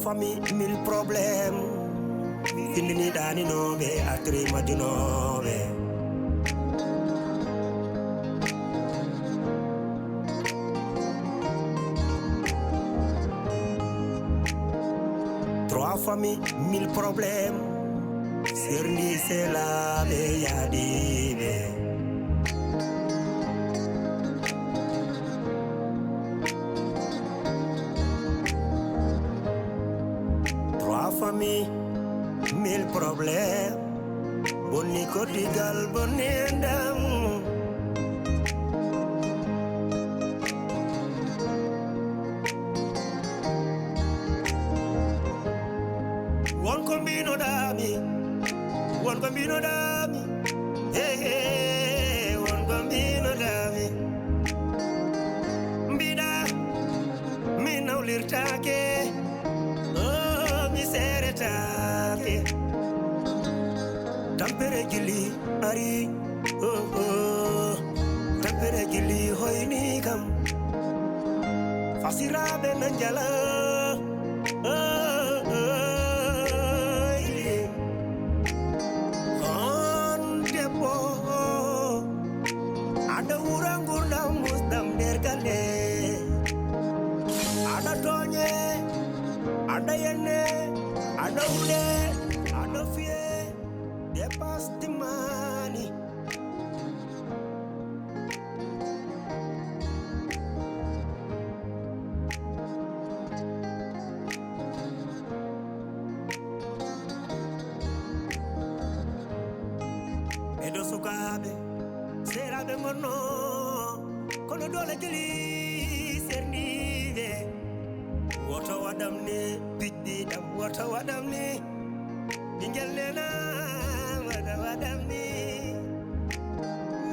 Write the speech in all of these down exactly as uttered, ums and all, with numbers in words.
Famille, mille problèmes. Findini ɗaninooɓe, artiri majjunooɓe. Trois familles, mille problèmes. Serndi selaaɓe yaadiiɓe. Trois familles, mille problèmes. Bonni koddigal, bonni enɗam. Won ko mbinoɗaami, won ko mbinoɗaami, hey, hey, won ko mbinoɗaami. Mbiɗa mi nawlirtaake, oh, mi seeretaake. Tampere gili ari, oh, oh. Tampere gili hoyni kam. Fasiraaɓe na njala, oh, oh, yeah. On debbo, aɗa wura ngurdam musɗam nder galle. Aɗa tooñe, aɗa yenne, aɗa wule, aɗa fiye. Dépasse timmaani. Ɓeɗo sukaaɓe, seeraaɓe ngonno, kono doole jeli serndiiɓe. Woto waɗam ni, piɗɗi ɗam, woto waɗam ni. Ɓingel nena, woto waɗam ni.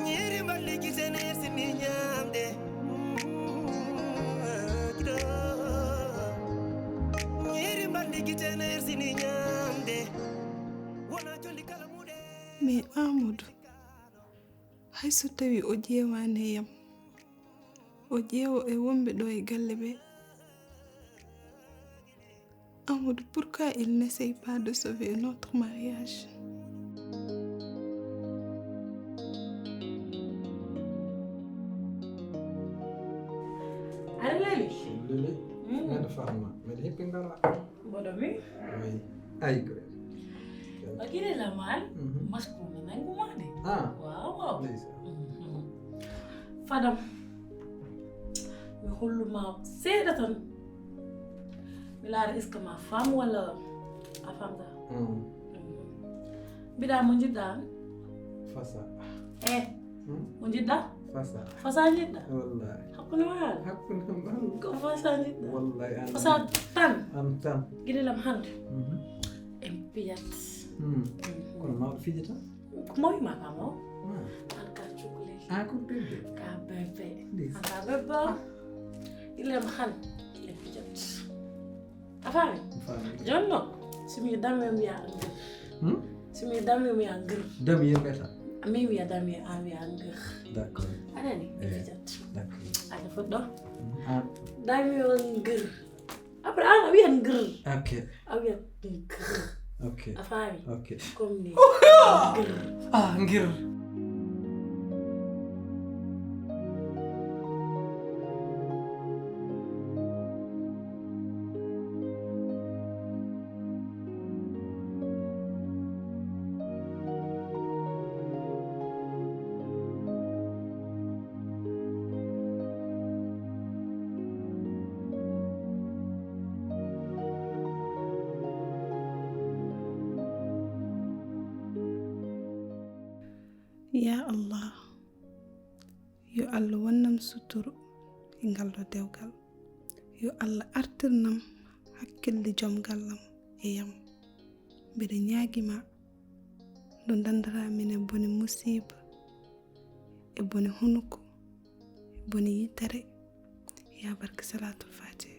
Ñiiri mballi gite ne sini ñaamde. Ñiiri mballi gite ne sini ñaamde. Wona jolli kala muɗe. Mais Amadou, hay so tawi o ƴeewaani e yam, o ƴeewa e wonɓe ɗo e galle ɓe. Amadou, pourquoi il n'essaye pas de sauver notre mariage? Aɗa leli? Leli. Mm. Mbeɗa farma. Mbeɗa heppi ngala. Mboɗo mi? Oui. Ay, ko. Bagire lamal, mhm, masque mi nangu ma de. Ah. Waaw, waaw. Ndeysaan. Mhm. Fadam. Mi holluma seeɗa tan. Mi laara est-ce que ma femme walla a femme da. Mm. Mhm. Mbiɗa mo njiɗɗa an? Fasa. Eh. Hmm? Mo njiɗɗa? Fasa. Fasa njiɗɗa? Wallahi. Hakkunde ma haala? Hakkunde ma haala. Ko fasa njiɗɗa? Wallahi, an. Fasa tan? An tan. Giɗelam hannde. Mhm. En piyat. Hmm. Mhm. Kono mawɗo fijata? Ko mawɗo ma ka maw? Ah. An ka cukalel. Ah, ko bébé. Ka bébé. Yes. An ka bébé. Ah. Giɗelam hannde. En piyat. A faami? Mi faami. Jooni noon, so mi dami, mi wiya ngir. Hmm? So mi dami, mi wiya ngir. Dami yimɓe tan? Min wiya dami, an wiya ngir. D'accord. A nani? Eh. Pijat. D'accord. Aɗa fuɗɗo? Hmm. Ah. Dami o ngir. Après, an a wiya ngir. Ok. A wiya ngir. Ok. A faami? Ok. Comme ni. Ngir. Ah, ngir. Ya Allah, yo Allah wonnam suturu e ngal ɗo dewgal. Yo Allah artirnam hakkille joom gallam e yam. Mbeɗa ñaagi ma, ndu ndanndata min e bone musiba, e bone hunuko, e bone yitere. Ya barke Salatul Fatiha.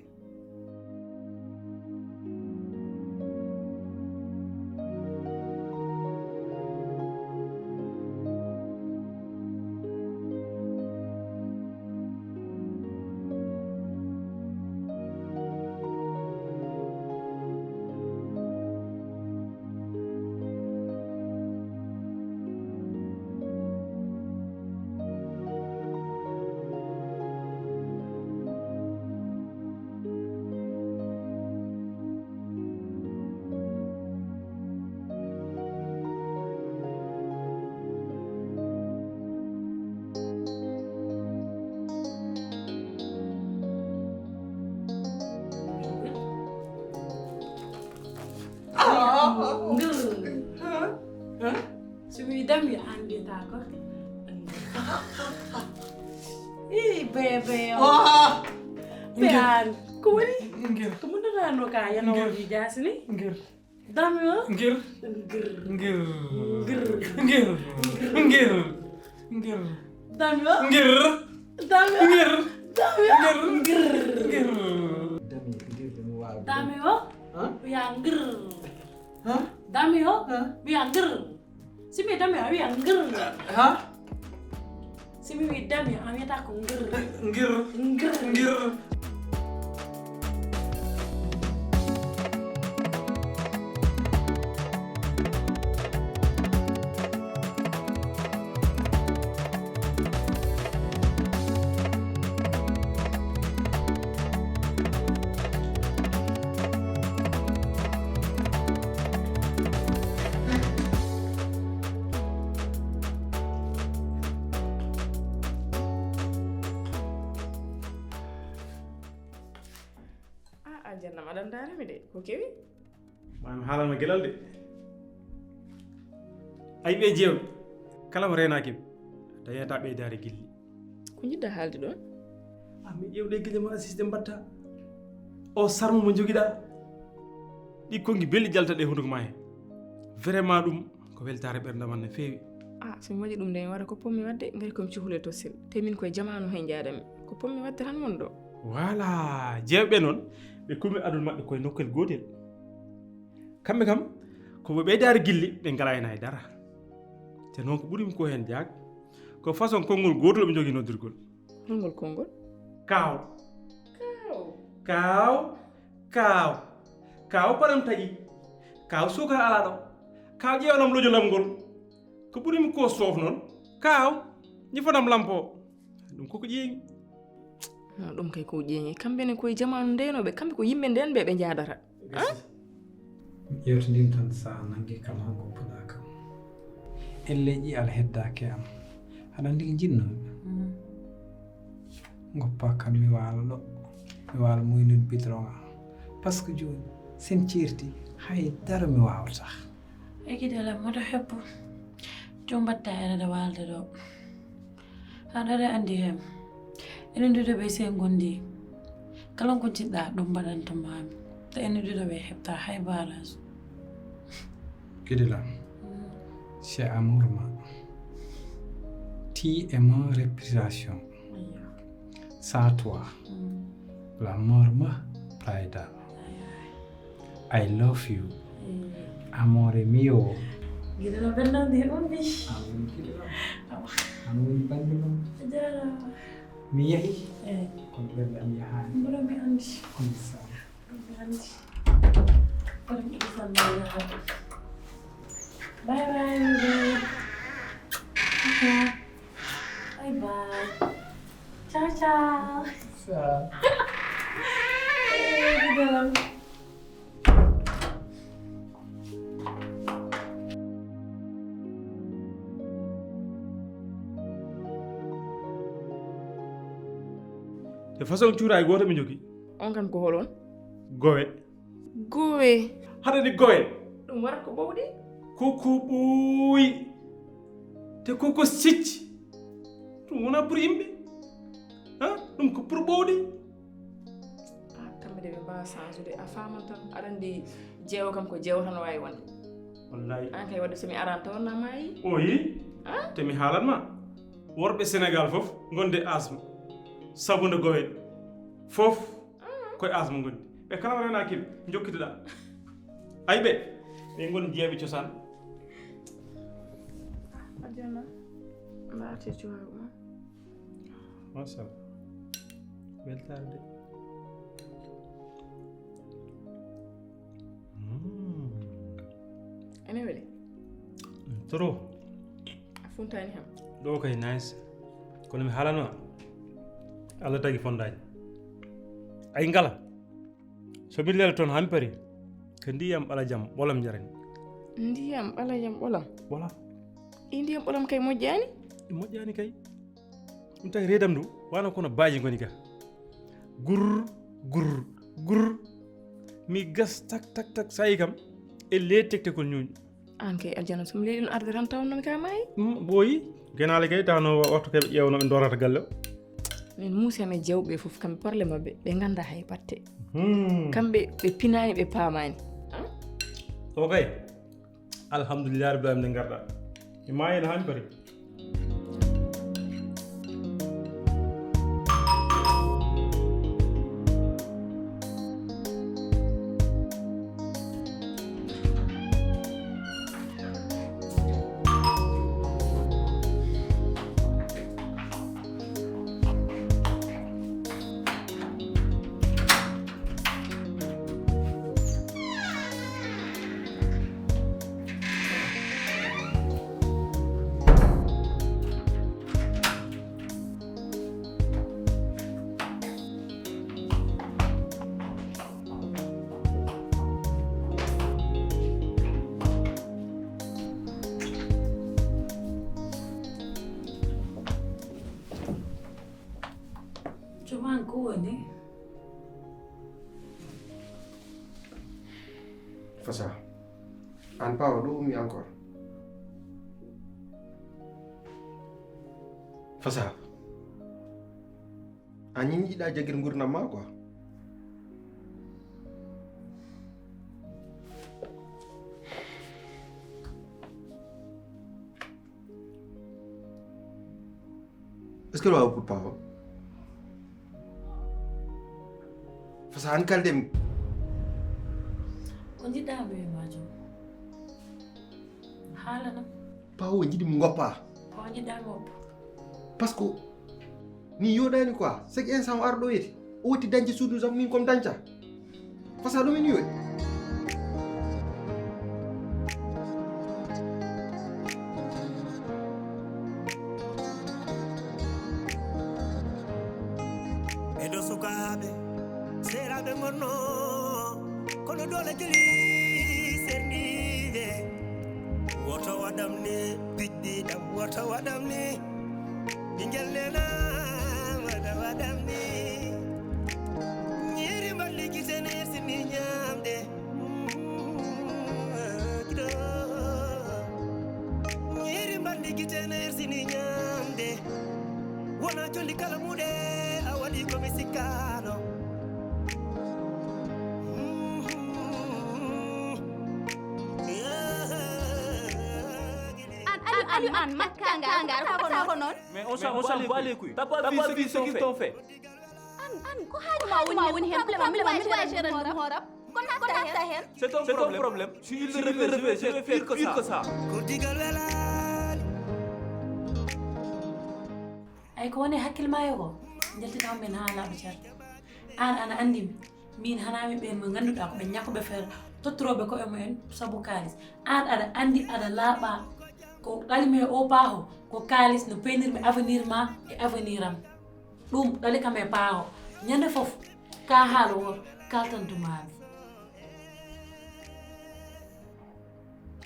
Mi anndita ko. Ii, bebe o. Ah! Be an. Ko woni? Ngir. Ko mun ɗon no ka yana Ngir. Woni jasini? Ngir. Dami o? Ngir. Ngir. Ngir. Ngir. Ngir. Ngir. Ngir. Dami o? Ngir. Dami o? Ngir. Dami o? Ngir. Ngir. Ngir. Dami, ngir, mi waawi. Dami o? Ha? Wiya ngir. Ha? Dami o? Ha? Wiya ngir. Si mi dami a wiya ngir. Ha? Si mi wi dami a wiyata ko ngir. Ngir. Ngir. Ngir. Ah, Aljanna, aɗa ndaara mi de, ko kewi? Ma mi haalan ma gelal de. Ay ɓe jeew, kala mo reenaaki mi, tawi ɓeydaare gilli. Ko njiɗɗa haalde ɗon? Ah, mi ƴeew ɗe gelle ma assis ɗe mbatta. O sarmo mo jogiɗa. Ɗi konngi belɗi jalta ɗe hunduko ma he. Vraiment ɗum ko weltaare ɓernde man no feewi. Ah, so mi waɗi ɗum de, mi waɗa ko pommi waɗde, ngari ko mi cuhule to sel. Te min koye jamaanu he njaadami. Ko pommi waɗde tan won ɗo. Voilà, jeewɓe noon, ɓe kumi aduna maɓɓe koye nokkel gootel. Kamɓe kam, ko ɓe ɓeydaare gilli, ɓe ngalaa heen hay dara. Te noon ko ɓuri mi ko heen jaag, ko façon konngol gootol ɓe njogii noddirgol. Hol ngol konngol? Kaaw. Kaaw. Kaaw. Kaaw. Kaaw paɗam taƴi. Kaaw suukar alaa ɗo. Kaaw ƴeewanam lojo lamngol. Ko ɓuri mi ko soof noon. Kaaw. Ñifanam lampo. Ɗum koko ƴeeŋi. No, ɗum kay ko ƴeeŋi. Kamɓe ne koye jamaanu ndeenooɓe, kamɓe ko yimɓe ndeen ɓe ɓe njaadata. Gasi. Mi ƴeewtindin tan so a nanngi kam han goppuɗaa kam. Ellee ƴi'al heddaaki am. Aɗa anndi ko njiɗnoomi? Mm. Ngoppaa kam mi waala ɗo. Mi waala muynude bidron am. Parce que jooni, sen ceerti, hay dara mi waawataa. Ekidala moto heppu. Jom mbatta ene da waalde ɗo. Haɗa anndi hem. Enen ɗiɗo ɓe sey ngondi. Kala ko jiɗɗa ɗum mbaɗanta maami. Te enen ɗiɗo ɓe heɓta hay barage. Kidila. Mm. C'est amour ma. Ti et ma réputation. Aywa. Sans toi. Mm. La mort me prayda. Aywa. I love you. Eh. Amore mio. Giɗo no ɓennondi ummi. An woni giɗo am. Awa. An woni banndu am. Jarama. Mi yahi. Eh. Kono ɓe mbaɗi yahaani. Mboɗo mi anndi. Kono sa. Mboɗo mi anndi. Kono mi ɗum tan ma yahaade. Bye bye, baby. Okay. Bye bye. Ciao, ciao. Ciao. Eh, giɗo am. Te façon cuuraay gooto ɓe njogi. On kam ko holon? Gowe. Gowe. Haɗani gowe. Ɗum warat ko ɓowɗi? Koko ɓooyi. Te koko sicci. Ɗum wona pour yimɓe. Ha? Ɗum ko pour ɓowɗi. Ah, kamɓe de ɓe mbaawa sansude. A faaman tan. Aɗa anndi jeewo kam ko jeewo tan waawi wonde. Wallahi. An kay waɗde so mi araan taw na maayi. O yi? Ah? Te mi haalan ma. Worɓe Senegal fof ngonde asma. Sabu nde gowe. Fof. Ah. Koye asma ngondi. Ɓe kala wonana kil, jokkitoɗa. Ay ɓe. Ɓe ngon jeeɓe cosaan. Aljana. Mbaate cuwaagu ma. Machallah. Weltaare de. Mm. Ene weli? Trop. A funtaani ham. Ɗo kay nice. Kono mi haalanma. Allah tagi fondaani. Ay ngala. So mi lelo toon haa mi pari. Ko ndiyam ɓalajam ɓolam njarani. Ndiyam ɓalajam ɓolam? Ɓolam. E ndiyam ɓolam kay moƴƴaani? E moƴƴaani kay. Ɗum tawi reedam ndu, wano kono baaji ngoni ga. Gur, gur, gur. Mi gas tak, tak, tak, sayi kam. E le tektekol ñuuñ. Aan kay aljana, so mi leeli ɗum arde tan taw noon ka maayi. Hmm, ɓooyi. Genaale kay tawno waktu kay ɓe ƴeewno ɓe ndorata galle o. Min muusi am e jawɓe fof, kamɓe porle maɓɓe, ɓe ngannda hay batte. Hmm. Kamɓe ɓe pinaani, ɓe paamaani. Ah? O kay. Alhamdulillah rabbil alamin ngarɗa. E maayi no haami pari. Joom an ko woni? Fasaha. An Pawo ɗo ummi encore. Fasaha. An ñiñi yiɗa jagir ngurnam ma quoi. Est-ce que ɗo wawa pour Pawo? Fasaha an kalde mi. Ko jiɗɗa mi e majum? Haalana. Pawo jiɗi mi goppa. Ko jiɗɗa goppa? Parce que ni yoɗani quoi. Chaque instant o arɗo weti. O woti dañde suudu sam min comme dañca. Fasaha ɗum ene yoɗi. Ɓeɗo sukaaɓe, seeraaɓe ngonno, kono doole jeli serniiɓe. Woto waɗam ni, piɗɗi ɗam, woto waɗam ni. Ɓingel nena, woto waɗam ni. Ñiiri mballi gite ne sini ñaamde. Mm, giɗo. Ñiiri mballi gite ne sini ñaamde. Wona jolli kala muɗe, a waɗi ko mi sikkaano. Mm. An, an, an, an, makka nga, ko noon? Mais on s'en bat les couilles. T'as pas vu ce qu'ils t'ont fait? An, an, ko haaju ma woni, woni heen? Problème am, mi wawi gérer ɗum hooram. Ko natta heen? C'est ton problème. Si il le refait, je vais faire pire que ça. Ko digal welaani. Ay, ko woni hakkille ma e ko? Njaltinaa men haa laaɓa cer. An, ana anndi mi. Min hana mi ɓeen mo ngannduɗaa ko ɓe ñakkuɓe feere, tottirooɓe koye mumen sabu kaalis. Aan aɗa anndi aɗa laaɓaa ko ɗali mi e oo paaho, ko kaalis no peynirmi avenir ma e avenir am. Ɗum ɗali kam e paaho. Ñande fof, ka haala wooto, kaltantumaami.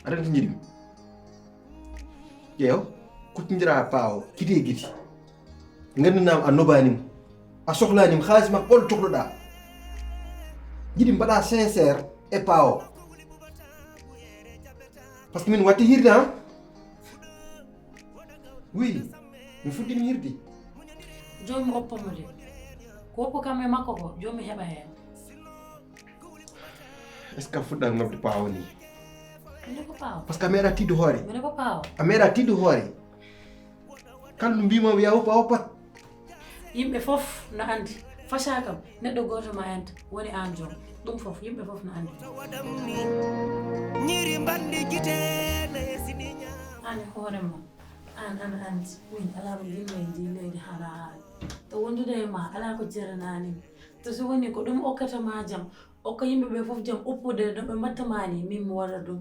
Aɗa anndi njiɗmi. Ƴeew, kuccondiraa paawo, gite e gite. Nganndanaa mo a nobaani mo. A sohlaani mo, haalis makko ɓolo cohluɗaa. Njiɗi mbaɗaa sincère e paawo. Parce que min watti hirde, han? Oui, mi fuɗɗiima hirde. Joomi oppa mo de. Ko oppo kam e makko ko, joomi heɓa heen. Est-ce que a fuɗɗa nodde paawo ni? Mine ko paawo. Parce que a meeɗa tiiɗde hoore. Mine ko paawo. A meeɗa tiiɗde hoore. Kala no mbima wiya woppa woppat. Yimɓe fof no anndi. Faca kam, neɗɗo gooto ma anta, woni aan joom. Ɗum fof, yimɓe fof no anndi. Ñiiri mbanndi gite na yesini ñaa. Aan e hoore ma, aan ana anndi. Min alaa ko njiɗmi e ndii leydi hara haali. To wondude e ma, alaa ko jaranaani mi. To so woni ko ɗum okkata ma jam, okka yimɓe ɓe fof jam, uppude no ɓe mbatta ma ni, min mi waɗa ɗum.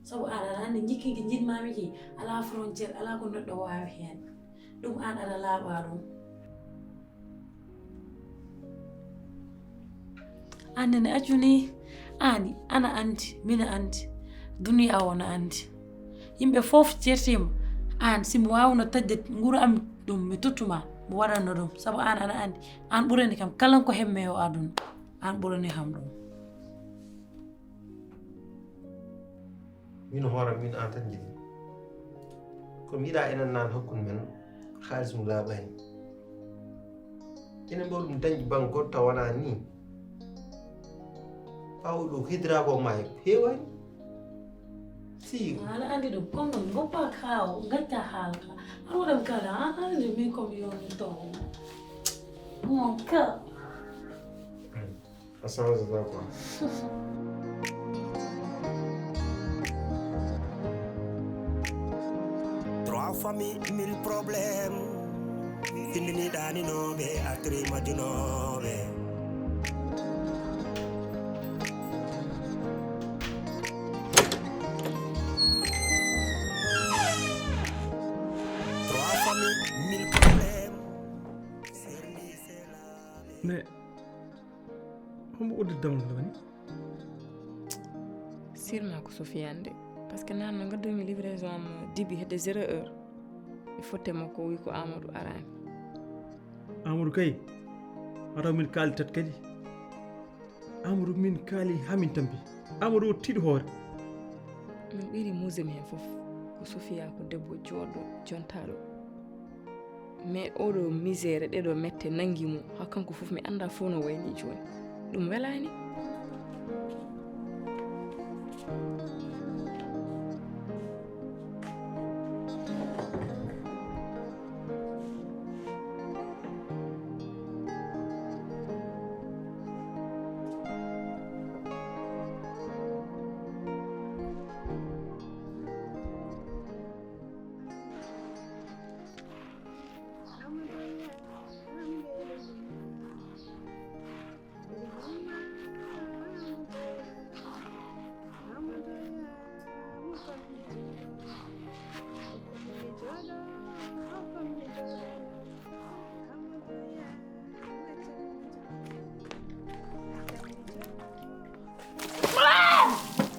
Sabu aan aɗa anndi jikki ki njiɗmami ki, alaa frontière, alaa ko neɗɗo waawi heen. Ɗum aan aɗa laaɓa ɗum. Aan nene accu ni, aan ana anndi, mina anndi, duniya o no anndi. Yimɓe fof ceertiima, aan si mi waawno taƴde nguru am ɗum, mi tottuma, mi waɗanno ɗum. Sabu aan ana anndi, aan ɓurani kam kala ko hemme o aduna. Aan ɓurani kam ɗum. Min hoore am, min aan tan njiɗmi. Kono mi yiɗaa enen naan hakkunde men, haalis mum laaɓaani. Enen mbaw ɗum dañde bannge goɗɗo taw wonaa nii. Ɓaawo ɗo hidira ko ma heewaani. Si. Aɗa anndi ɗum, kono noon ngoppa kaawo, ngacca haala ka. Aɗa waɗan kala, aɗa anndi min ko mi yoni to. Mon ka. A changé ça quoi. Trois familles, mille problèmes. Findini ɗaninooɓe, artiri majjunooɓe. Trois familles, mille problèmes. Mais, hombo uddi dammugal woni? Sûrement ko Sofiane de. Parce que naan no ngaddanmi livraison am débit hedde zéro heure. Mi fotte makko, o wi ko Amadou araani. Amadou kay, a taw min kaali tat kadi. Amadou min kaali haa min tampi. Amadou o tiiɗi hoore. Min ɓuri muusde mi heen fof. Ko Sofia ko debbo jooɗɗo, jontaaɗo. Mais oɗo misère, ɗeɗo mette nanngi mo, haa kanko fof mi annda fof no wayni jooni. Ɗum welaani.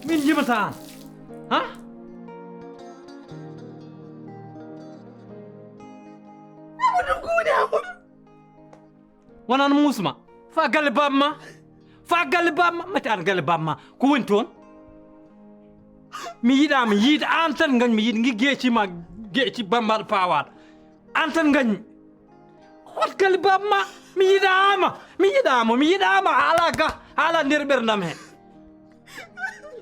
Min njimata aan. Ha? Amadou, ko woni Amadou? Wonano muusma. Fa galle baaba ma. Fa galle baaba ma. Mate aan galle baaba ma. Ko woni toon? Mi yiɗaama yiide aan tan ngañmi yiide ngi geeci ma geeci bambaɗo paawaɗo. Aan tan ngañmi. Hot galle baaba ma. Mi yiɗaama. Mi yiɗaama. Mi yiɗaama. Haala ga. Haala nder ɓerdam he.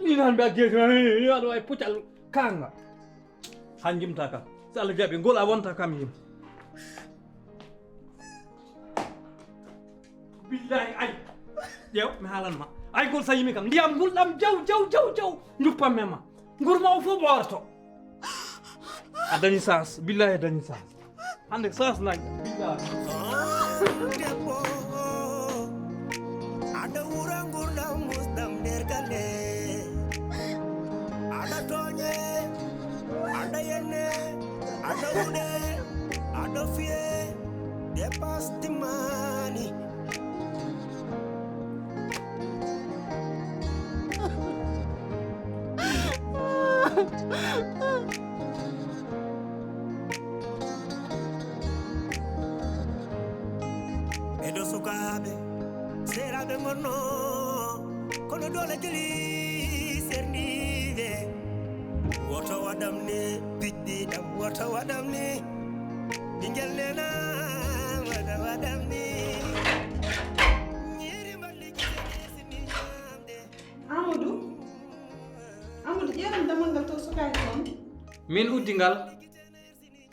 Ni naan mbiya geeci ma. Ni waɗa way pucal kanga. Han jimta kam. So Allah jaɓi ngol a wonta kam yim. Billahi ay. Ƴeew mi haalan ma. Ay ngol sa yimi kam. Ndiyam ngulɗam jaw jaw jaw jaw. Njuppam me ma. Ngurma o fof ɓoorto. A dañi chance. Billahi a dañi chance. Hannde chance nañ. Billahi. Debbo, aɗa wura ngurɗam musɗam nder galle. Aɗa tooñe, aɗa yenne, aɗa wuɗe, aɗa fiye, dépense timmani. Ɓeɗo sukaaɓe, seeraaɓe ngonno, kono doole jeli serniiɓe. Woto waɗam ni, piɗɗi ɗam, woto waɗam ni. Ɓingel nena, woto waɗam ni. Ñiiri mballi gise gese ni ñaamde. Amadou, Amadou, ƴeewan damal ngal to sukaaɓe toon. Min uddi ngal.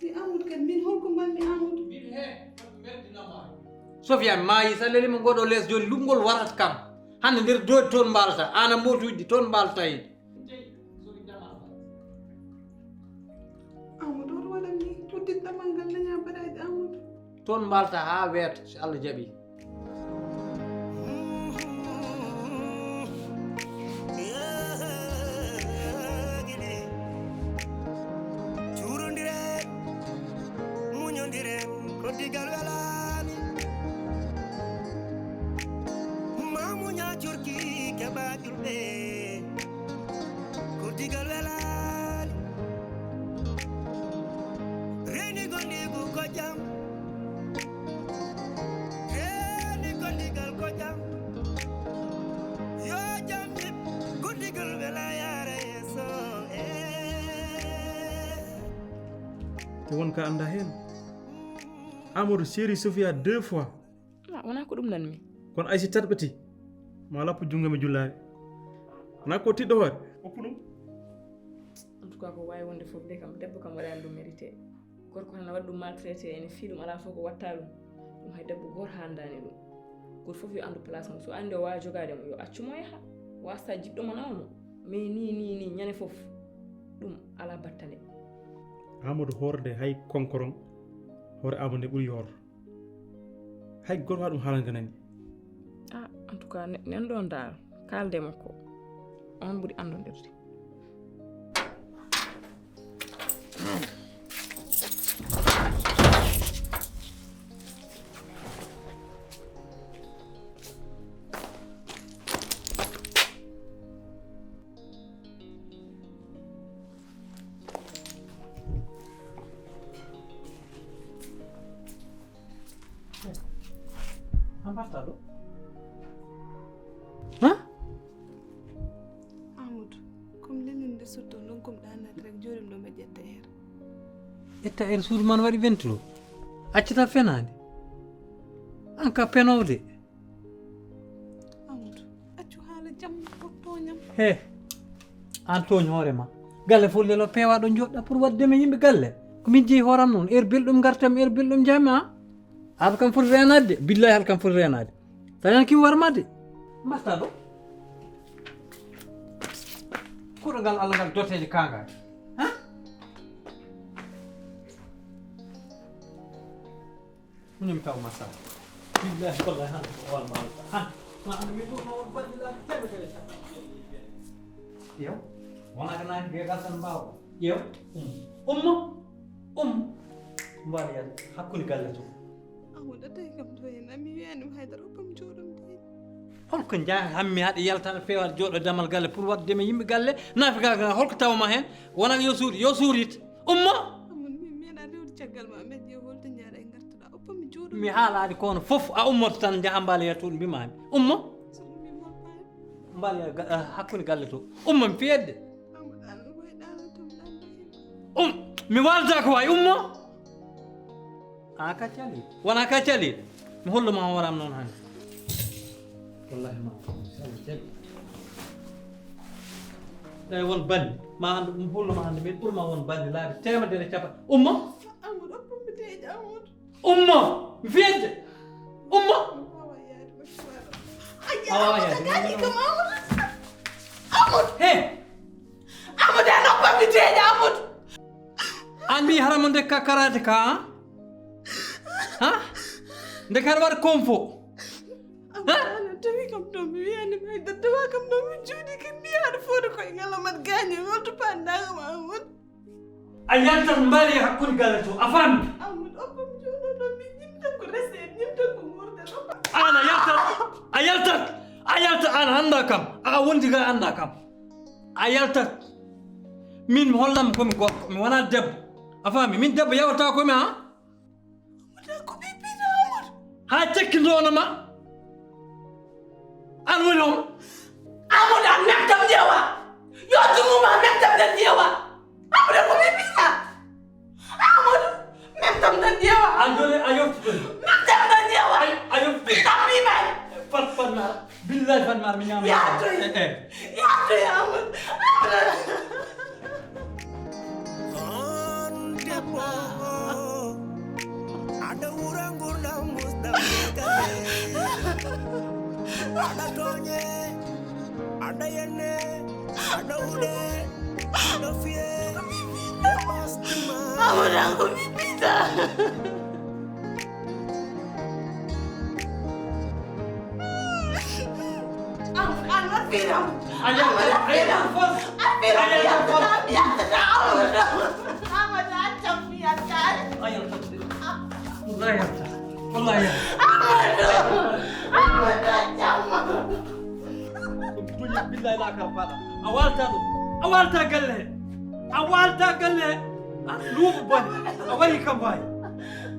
Mi Amadou kadi, min holko mbanmi Amadou? Min he, Sofiane maayi, sa lelima ngoɗo lees jooni, luɓngol warat kam. Hannde nder doodi toon mbalta, aan a mootujji toon mbalta hen. Amadou, oto waɗan ni, uddit damal ngal, daña baraji Amadou. Toon mbalta haa weeta, so Allah jaɓi. Cuurondiren, muñondiren, ko digal welaani. Ma muña curki keɓa julɓe, ko digal welaani. Reeni gondigu ko jam. Won ka annda heen. Amadou seeri Sofia deux fois. Ah, wonaa ko ɗum nan mi. Kono ay si tatɓeti, ma lappu junngo mi jullaare. Wonaa ko tiɗɗo hoore. Oppu ɗum. En tout cas, ko waawi wonde fof de kam, debbo kam waɗaani ɗum mérité. Gorko hana waɗa ɗum maltraité, ene fii ɗum, alaa fof ko watta ɗum. Ɗum hay debbo gooto haandaani ɗum. Gooto fof yo anndu place mum. So anndi o waawa jogaade mo, yo accu mo yaha. Wasta jiɗɗo mo nawa mo. Mais nii, nii, nii, ñande fof, ɗum alaa battane. Amadou hoorde hay konkoron, hoore Amadou nde ɓuri yoor. Hay gooto waɗa ɗum haalani ganani. Ah, en tout cas, ne-, nen ɗon daal, kaalde makko. On ɓuri anndondirde. A mbarta ɗo? Ha? Amadou, comme lenin nde sutto, non comme ɗanat rek, jorim ɗo mbe ƴetta er. Ƴetta er suudu man waɗi ventilo. Accata fenaande. An ka penowde. Amadou, accu haala jam, o tooñam. He, an tooñ hoore ma. Galle fof lelo peewaɗo joɗɗa pour waɗde men yimɓe galle. Ko min jeeyi hooram noon. Heure belɗum gartam, heure belɗum jami, a? Haɗa kam foti reenaade de. Billahi haɗa kam foti reenaade. Tawi an kim warma de. Mbatta ɗo. Kuɗo ngal Allah ngal doteje kangal. Ha? Muñum taw ma sala. Billahi wallahi han ko wal ma. Han. Ma an mi ɗum on bandi la tebe tebe. Yo. Wona ko nani be gal tan mbawa. Yo. Um. Umma. Um. Mbali yalla hakkunde galle to. Amadou tawi kam to en ami wiyani haydara oppam joɗum de. Holko njaha hammi haɗa yalta aɗa feewa aɗa jooɗo damal galle pour waɗde ma yimɓe galle nafi gaga holko tawma hen wona yo suuɗi yo suurit umma. Amadou min meeɗa rewde caggal ma men ƴeew holto jaaɗa e gartuɗa oppam joɗum. Mi haalaani kono fof a ummoto tan njaha mbaaloya toon mbimami umma. Mbaaloya hakkunde galle to umma mi fiyedde. Um, mi waalata ko wayi ummo. A ka cali. Wona ka cali. Mi hollo ma horam noon hannde. Wallahi ma. Cali, cali. Tawi won bandi. Ma anndu ɗum hollo ma hannde min ɓurma won bandi laabi temedere capa. Ummo. Amadou, ɗo pompe teeji Amadou. Ummo. Mi fiyedde. Ummo. A wawa yaade. Amadou. He. Amadou, a noppam mi teeƴa, Amadou. An mi haramo nde ka karate ka, ha? Ha? Nde kar war konfo. Ha? Amadou, tawi kam ɗo mi wiyani ma, daddawa kam ɗo mi juuɗi kam mi yaade foodo koye ngala mat gañi, holto pandaga ma, Amadou? A yaltat mbaali hakkunde galle to, a faami? Amadou, oppam joɗo ɗo mi ñimta ko rese, ñimta ko murde ɗo. An a yaltat, a yaltat, a yaltat, an hannda kam, a wondi ga annda kam. A yaltat. Min mi hollam ko mi gorko, mi wona debbo. A faami? Min debbo yawata ko mi ha? Wota ko ɓiɓɓiɗo Amadou. Ha cekki ndono ma. An woni hom? Amadou an mettam ƴeewa. Yo jungo ma mettam tan ƴeewa. Amadou ko ɓiɓɓiɗa. Amadou mettam tan ƴeewa. An joni a yoftude. Mettam tan ƴeewa. A yoftude. Ɓiɗam mi may. Fat fat na. Billahi fan mar mi ñaama. Yaatoy. Eh, eh. Yaatoy Amadou. On debbo, aɗa wura ngurdam musɗam kale. Aɗa tooñe, aɗa yenne, aɗa wuɗe, aɗa fiye, dépasse ma. Amadou ko mi pita. Amadou, an war firam. A yalta, a yalta fos. A firam, a yalta fos. Yalta, yalta, Amadou. Amadou, a campi, yalta. A yalta. Wallahi yalta. Wallahi yalta. Amadou. Amadou, a camma. Dunya billahi la ka fala. A walta ɗo. A walta galle. A walta galle. A luuɓu bone. A wayi kam wayi.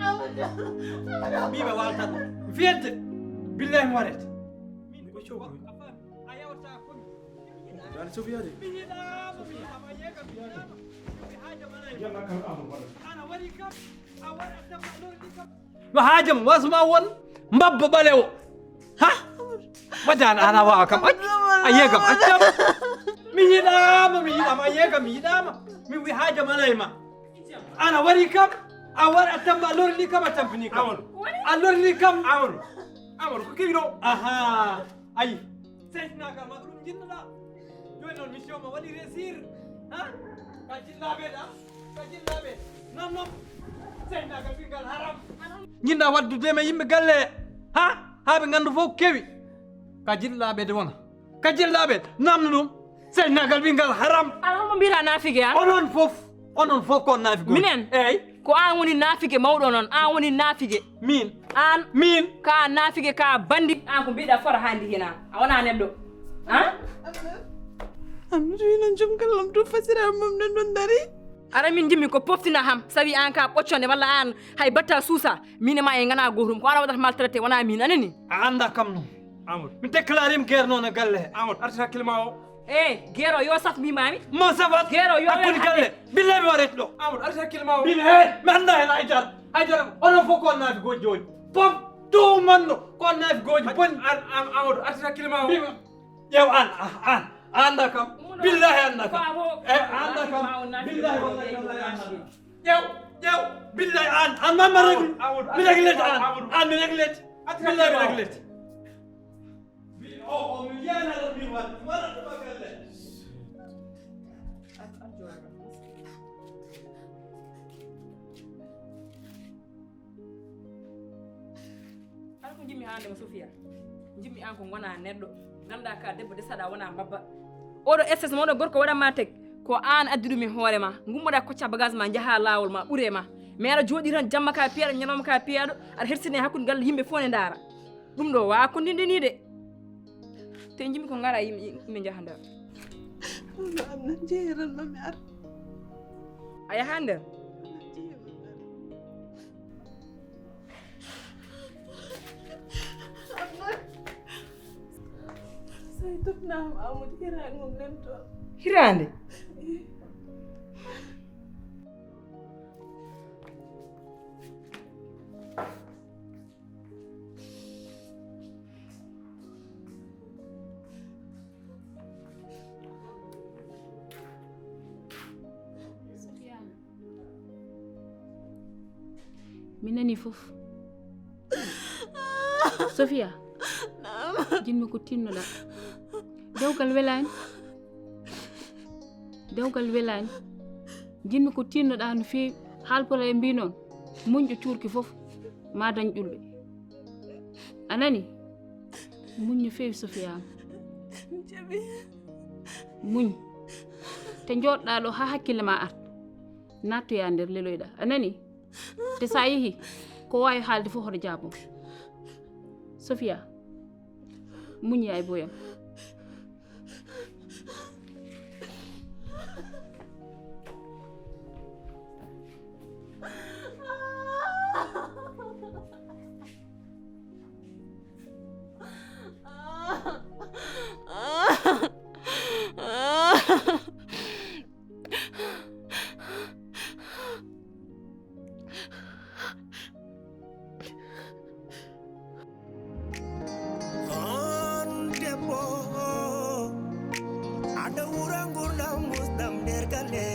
Amadou. Amadou. Mbiɓe walta ɗo. Fiyedde. Billahi mi warete. Min ko cowɗo. A yawta ko mi. Dal Sofiya de. Mi yiɗaama, mi yiɗaama, yeega mi yiɗaama. Yo haajam wasuma won mbabba ɓalewo. Ha? Wajaani ana wawa kam. Ay-, aye kam accam. Mi yiɗama, mi yiɗama, aye kam mi yiɗama. Mi wi haajam alay ma. Ana wari kam, a war a tamba a lorni kam a tampini kam. Amon. A lorni kam. Amon. Amon ko kewi ɗo. Aha. Ayi. Seytinagal ma ko ɗum jinnoɗa. Joni noon mission ma waɗi réussir. Ha? Ka jillaɓe ɗa. Ka jillaɓe. Non non. Seytinagal ɓingal haram. Jinɗa waddude ma yimɓe galle. Ha? Ha ɓe gandu fof kewi. Ka jillaɓe de wona. Ka jillaɓe. Namno ɗum. Seytinagal ɓingal haram. Ala homo mbiyata naafige an? Onon fof. Onon fof ko naafige. Minen? Eyyi. Ko an woni naafige mawɗo noon, an woni naafige. Min? An? Min? Ka naafige, ka bandi. An ko mbiɗa fota hannde hina. A wona neɗɗo. Ha? Amnata wi noon joom gallam to fasira mum nen ɗon dari. Ara min jimmi ko poftina ham, sawi an ka ɓocconde walla an hay batta suusa. Min e ma en ngana gootum. Ko an waɗata maltraité, wona min, anani? A annda kam noon. Amadou. Mi déclaré mi guerre noon e galle he. Amadou, arti hakkille ma o. Eh, guerre o yo saf mbimami. Mo safat. Guerre o yo hakkunde galle. Billahi mi waret ɗo. Amadou, arti hakkille ma o. Billahi mi annda hen haydara. Haydara onon fof ko on naafi gooji joni. Fof to manno ko on naafi gooji boni. An, an, Amadou, arti hakkille ma o. Mbima. Ƴeew an, ah, an. A annda kam. Billahi a annda kam. Eh, a annda kam. Billahi wallahi tallahi a annda kam. Ƴeew, ƴeew, billahi an, an mamma réglu. Mi réglete an, an mi réglete. Billahi mi réglete. Mi, o, o, mi yana ɗo mi wat, mi waɗa ɗo galle. Ala ko jimmi hande mo Sofia. Jimmi an ko gona neɗɗo. Ganda ka debbo desaɗa wona mbabba. Oɗo S S moɗo gorko waɗanma tek. Ko an addi ɗum e hoore ma. Gummoɗa kocca bagage ma jaha lawol ma ɓure ma. Mais aɗa jooɗi tan jamma ka piyaɗo ñalawma ka piyaɗo. Aɗa hersini hakkunde galle yimɓe fof ne ndaara. Ɗum ɗo wa ko ndinde ni de. Te jimmi ko gara yimɓe jaha nder. Ɗum ɗo am nan jeeyi tan mami ar. A yaha nder. Say tupnama Amadou hiraani mum nen toon. Hiraande? Mi nani fof. Sofia, jinmi ko tinnoɗa. Dewgal welani. Dewgal welani. Jinmi ko tinnoɗa no feewi. Haalpulaar en mbi noon, muñɗo cuurki fof, ma dañ ƴulɓe. A nani? Muñ no feewi, Sofia am. Jaɓi. Muñ. Te jooɗɗa ɗo haa hakkille ma arta. Nattoya nder leloyɗa. A nani? Te sa yehi, ko wawi haalde fof hoto jaabo. Sofia, muñ yaay boyam. On debbo, aɗa wura ngurdam musɗam nder galle.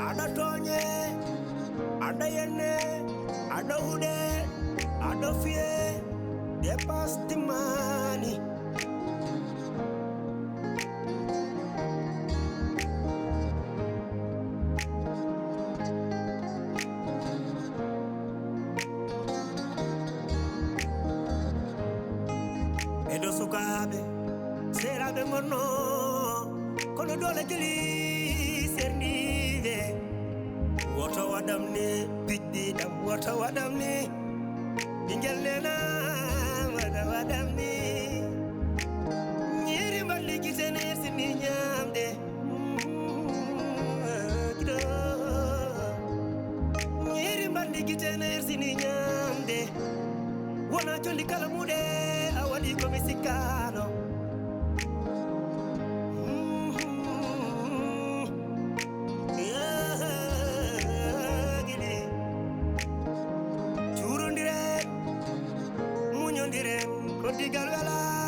Aɗa tooñe, aɗa yenne, aɗa huɗe, aɗa fiye, dépasse timmani. Ɓeɗo sukaaɓe, seeraaɓe ngonno, kono doole jeli serniiɓe. Woto waɗam ni, piɗɗi ɗam, woto waɗam ni. Ɓingel nena, wada wadam ni. Nyiri mballi gite ne sini nyamde. Nyiri mballi gite ne sini nyamde. Wona jolli kala muɗe a waɗi ko mi sikkano. Dire, koddigal wela.